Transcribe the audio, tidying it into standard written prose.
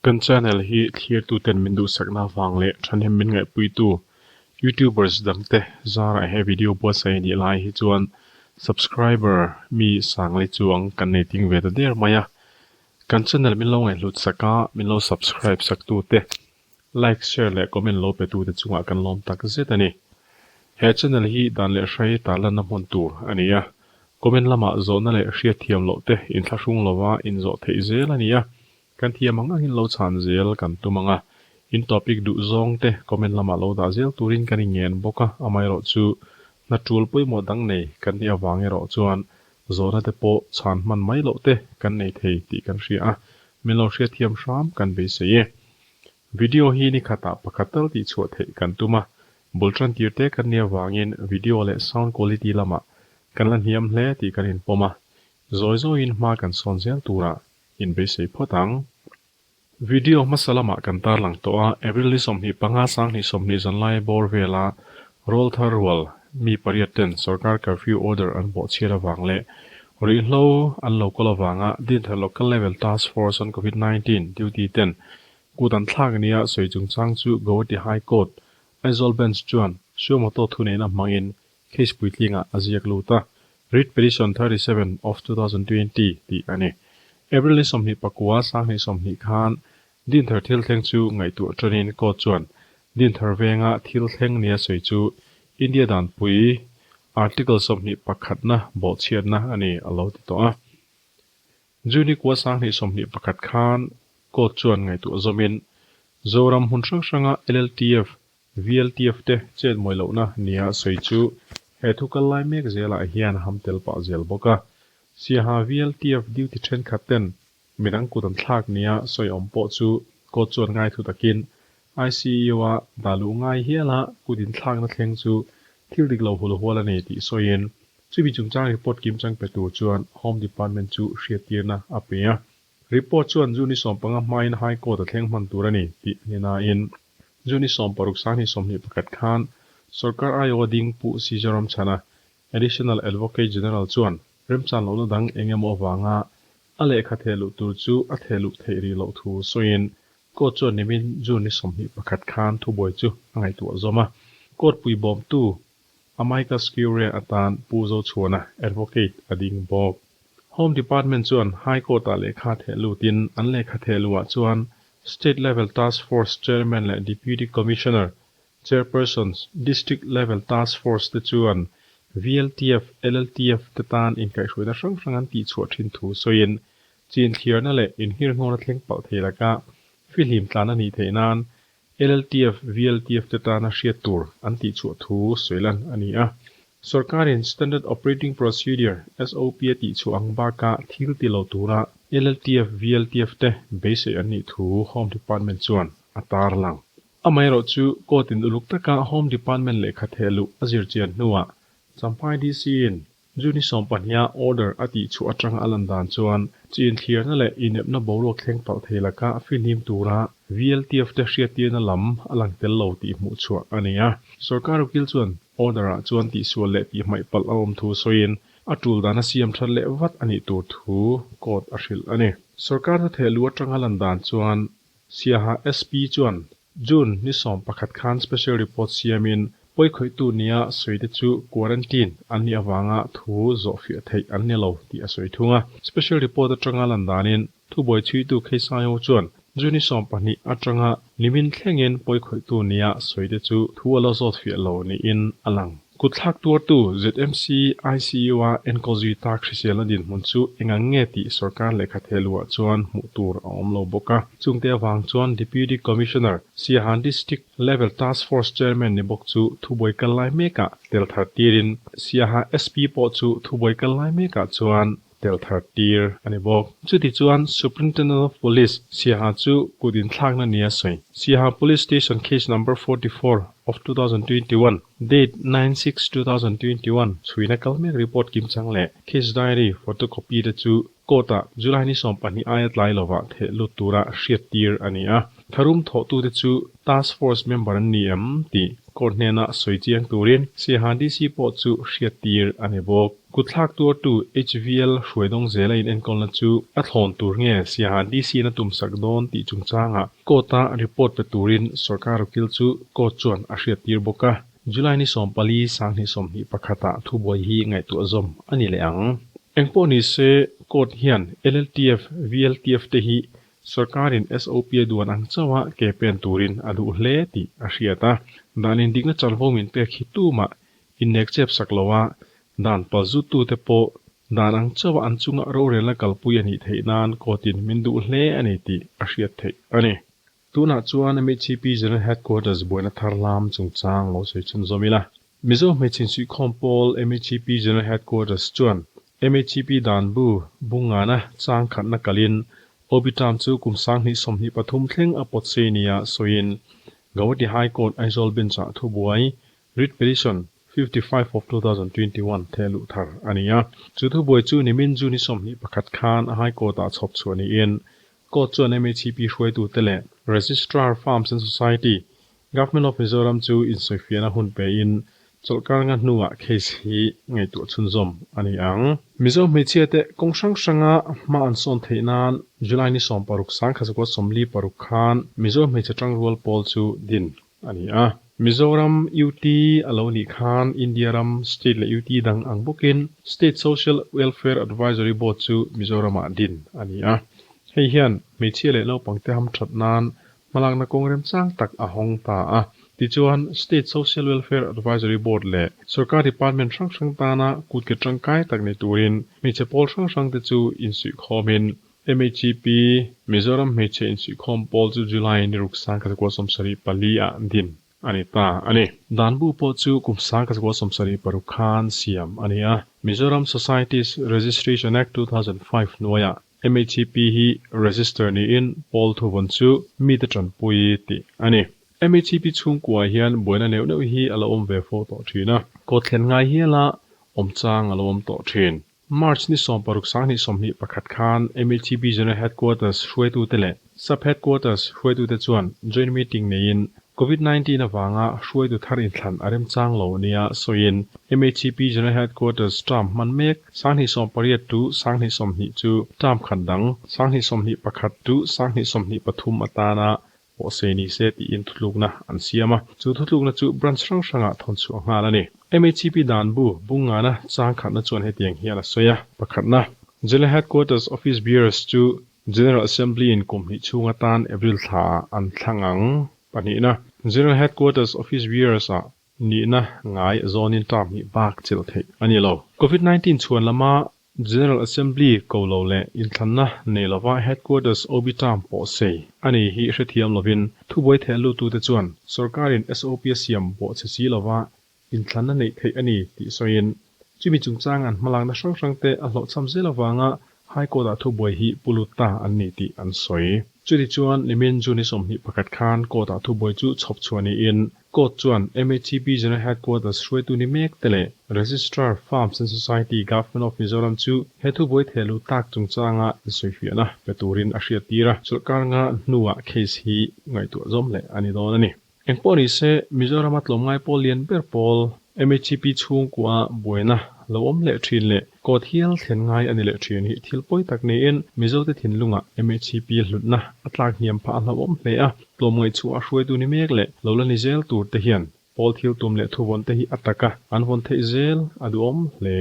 Kan channel hi thlirtuten min duhsakna avang leh thahnem min ngaihpuitu YouTubers dangte zarah he video buatsaih a nih lai hi chuan subscriber mi sanglei chuang kan nei ting ve ta der mai a. Kan channel min lo ngaihhlut sak a, min lo subscribe sak tute Like, share leh comment lo pe tute chungah kan lawm tak zet a ni. He channel hi dan leh hrai tarlanna hmun tur a ni a, comment lamah zawhna leh hriatthiam loh te inthlahrung lova inzawh theih zel a ni a, kan thiam ang angin lo chhan zel kan tum ang a, in topic duh zawng te comment lamah lo dah zel turin kan inngen bawk a, amaherawhchu hna tul pawimawh dang nei kan nih avang erawh chuan zawhna te pawh chhan hman mai loh te kan nei thei tih kan hria a, min lo hriatthiam hram kan beisei e. Video hi ni khatah pakhat tal tih chhuah theih kan tum a, bul tan tir te kan nih avangin video leh sound quality lamah kan la hniam hle tih kan inpawm a, zawi zawiin hma kan sawn zel turah inbeisei phawt ang. Video hmasa lamah kan tarlang tawh a, April ni 25 2020 zanlai bawr vela Rawl thar rual mi pariat ten sorkar curfew order an bawhchhiat avang leh ruihhlo an lo kawl avanga Dinthar Local Level Task Force on Covid 19 duty ten kut an thlak nia sawi chungchang chu Guwahati High Court Aizawl Bench chuan Suo-moto thuneihna hmangin case puitlingah a ziak lut a, Writ Petition 37 of 2020 tih a ni. April ni 29 2020 khan Dinthar thil thleng chu ngaihtuah tanin court chuan Dinthar venga thil thleng nia sawi chu India danpui Article 21 na bawhchhiatna a ni a lo ti tawh a. June kua 2021 khan court chuan ngaihtuah zawmin Zoram hmun hrang hranga LLTF, VLTF te chet mawi lohna nia sawi chu he thu kal lai mek zelah hian ham tel pah zel bawk a. Siaha VLTF duty thenkhat ten Midang kut an thlak nia sawi awm pawh chu court chuan ngaithu takin ICU-a dah luh ngai hiala kut inthlakna thleng chu thil dik lo hul hual a ni tih sawiin chumi chungchang report kimchang pe tur chuan Home Department chu hriattirna a pe a. Report chuan June ni 15 hmain High Court a thleng hman tur a ni tih a ni nain June ni 16 2021 khan sorkar aiawha ding Pu Sijaram Chhana Additional Advocate General chuan remchan lohna dang eng emaw avanga a lehkha theh luh tur chu a theh luh theih rih loh thu sawiin court chuan nimin June ni 21 khan thubuai chu a ngaihtuah zawm a. Court puibawmtu Amicus Curiae atan Pu Zochhuana Advocate a ding bawk. Home Department chuan High Court-ah lehkha theh lutin an lehkha theh luhah chuan State Level Task Force Chairman leh Deputy Commissioner Chairpersons, District Level Task Force te chuan VLTF, LLTF te tan inkaihhruaina hrang hrang an tihchhuah thin thu sawiin, chin thliarna leh inhirnghawna thleng palh thei laka fihlim tlan a nih theih nan LLTF, VLTF te tana hriat tur an tihchhuah thu sawi lan a ni a. Sorkarin Standard Operating Procedure, SOP, a tihchhuah ang baka thil ti lo tura LLTF, VLTF te beisei an nih thu Home Department chuan a tarlang. Amaherawh chu court in uluk taka Home Department lehkha theh luh a zir chian hnuah Champhai DC in June 12 a order a tih chhuah atanga a lan dan chuan chin thliarna leh inepna boruak thleng palh thei laka fihlim tura VLTF te hriattirna lam a lang tel lo tih hmuh chhuah a ni a. Sorkar ukil chuan order ah chuan tihsual leh tihhmaih palh a awm thu sawiin a tul dan a siam that leh vat a nih tur thu court a hrilh a ni. Sorkar thu theh luh atanga lan dan chuan Siaha SP chuan June ni 11 khan special report siamin pawikhawihtu nia sawite chu quarantine an nih avanga thu zawhfiah theih an ni lo tih a sawi thung a. Special report atanga lan danin thubuai chhuitu Kheisai ho chuan June ni 12 atanga nimin thlengin pawikhawihtu nia sawite chu thu a la zawtfiah lo niin a lang. Kutthlak tuartu ZMC ICU-a enkawl zui tak hriselna dinhmun chu eng ang nge tih sorkar lehkha theh luhah chuan hmuh tur a awm lo bawk a. Chungte avang chuan Deputy Commissioner, Siahan District Level Task Force Chairman ni bawk chu thubuai kal lai mekah tel thar tirin Siaha SP pawh chu thubuai kal lai mekah chuan tel thar tir a ni bawk. Chuti chuan Superintendent of Police Siaha chu kut inthlakna nia sawi. Siaha Police Station Case Number 44 of 2021, Date 9/6/2021 chhuina kal mek report kimchang leh Case Diary photocopy te chu Court-ah July ni 12 aia tlai lovah theh lut tura hriat tir a ni a. Tharum thawhtute chu Task Force member an ni em tih Court hnena sawi chiang turin Siaha DC pawh chu hriat tir a ni bawk. Kutthlak tuartu HVL hruaidawng zela inenkawlna chu a thlawn tur nge Siaha DC-in a tumsak dawn tih chungchangah court-a report pe turin sorkar ukil chu court chuan a hriattir bawk a. July ni 14 2021 ah thubuai hi ngaihtuah zawm a ni leh ang. Engpawh ni se, court hian LLTF, VLTF te hi sorkarin SOP a duan ang chauha ke pen turin a duh hle tih a hriat a. Dan indikna chanvo min pek hi tumah innek chep sak lo a, dan palzuttute pawh dan ang chauha an chunga rorelna kalpui a nih theih nan court-in min duh hle a ni tih a hriat theih a ni. Tunah chuan MHCP General Headquarters buaina thar lam chungchang lo sawi chhunzawm ila. Mizo hmeichhe insuihkhawm pawl MHCP General Headquarters chuan MHCP dan bu bungngana chang khatna kalin OB term chu kum 2023 thleng a pawt sei nia sawiin Gauhati High Court Aizawl Bench-ah thubuai Writ Petition 55 of 2021 theh luh thar a ni a. Chu thubuai chu nimin June 21 khan High Court-ah chhawp chhuah niin Court chuan MHCP hruaitute leh Registrar Farms and Society, Government of Mizoram chu insawifiahna hun pein chawlhkar nga hnuah case hi ngaihtuah chhunzawm a ni ang. Mizo hmeichhiate kawng hrang hranga hma an sawn theih nan July ni 16 1946 khan Mizo hmeichhe tangrual pawl chu din a ni a. Mizoram UT a lo nih khan India ram state leh UT dang ang bawkin State Social Welfare Advisory Board chu Mizoramah din a ni a. Hei hian hmeichhia leh naupangte hamthat nan hmalakna kawng remchang tak a hawng ta a. Tichuan, State Social Welfare Advisory Board leh sorkar department hrang hrang tana kutke tangkai tak nei turin hmeichhe pawl hrang hrangte chu insuihkhawmin MHEP, Mizoram hmeichhe insuihkhawm pawl chu July ni ruk 1974 ah din a ni ta a ni. Dan bu pawh chu kum 1976 khan siam a ni a. Mizoram Societies Registration Act 2005 hnuaiah MHEP hi register niin pawl thuvawn chu mite tanpui tih a ni. MHEP chhungkua hian buaina neuh neuh hi a la awm ve fo tawh thin a. Kawtthlen ngai hiala awm chang a lo awm tawh thin. March ni 16 2021 khan MHEP General Headquarters hruaitute leh Sub Headquarters hruaitute chuan joint meeting neiin Covid 19 avanga hruaitu thar inthlan a remchang lo nia sawiin MHEP General Headquarters term hman mek 2018 to 2020 chu term khat dang 2021 to 2023 atana pawhsei ni se tiin thutlukna an siam a, chu thutlukna chu branch hrang hrangah thawn chhuah nghal a ni. MHCP dan bu bungngana chang khatna chuan hetiang hian a sawi a, pakhatna, General Headquarters Office Bearers chu General Assembly in kum hnih chhung atan April thlaah an thlang ang. Pahnihna, General Headquarters Office Bearers ah nihna ngai zawnin term hnih bak chelh theih a ni lo. Covid 19 chhuan lama General Assembly ko lo leh inthlanna nei lova Headquarters OB term pawh sei a ni hi hrethiam lovin thubuai theh luttute chuan sorkarin SOP a siam bawh chhe si lova inthlanna neih theih a ni tih sawiin chumi chungchang an hmalakna hrang hrangte a hlawhchham zel avanga High Court-ah thubuai hi pu lut ta an ni tih an sawi. Chuti chuan nimin June 21 khan Court-ah thubuai chu chhawp chhuah niin Court chuan MHCP General Headquarters hruaitu ni mek te leh Registrar, Farms and Society, Government of Mizoram chu he thubuai theh lut tak chungchanga insawifiahna pe turin a hriattir a, chawlhkar nga hnuah case hi ngaihtuah zawm leh a ni dawn a ni. Engpawh ni se, Mizorama tlawmngai pawl lian ber pawl MHCP chhungkua buaina lo awm leh thin leh court hial thlen ngai a ni leh thin hi thil pawi tak niin Mizote thinlungah MHCP hlutna a tlak hniam phah a hlauhawm hle a, tlawmngaih chhuah a hruaitu ni mek leh lo la ni zel tur te hian pawl thil tum leh thuvawn te hi a taka an vawn theih zel a duhawm hle.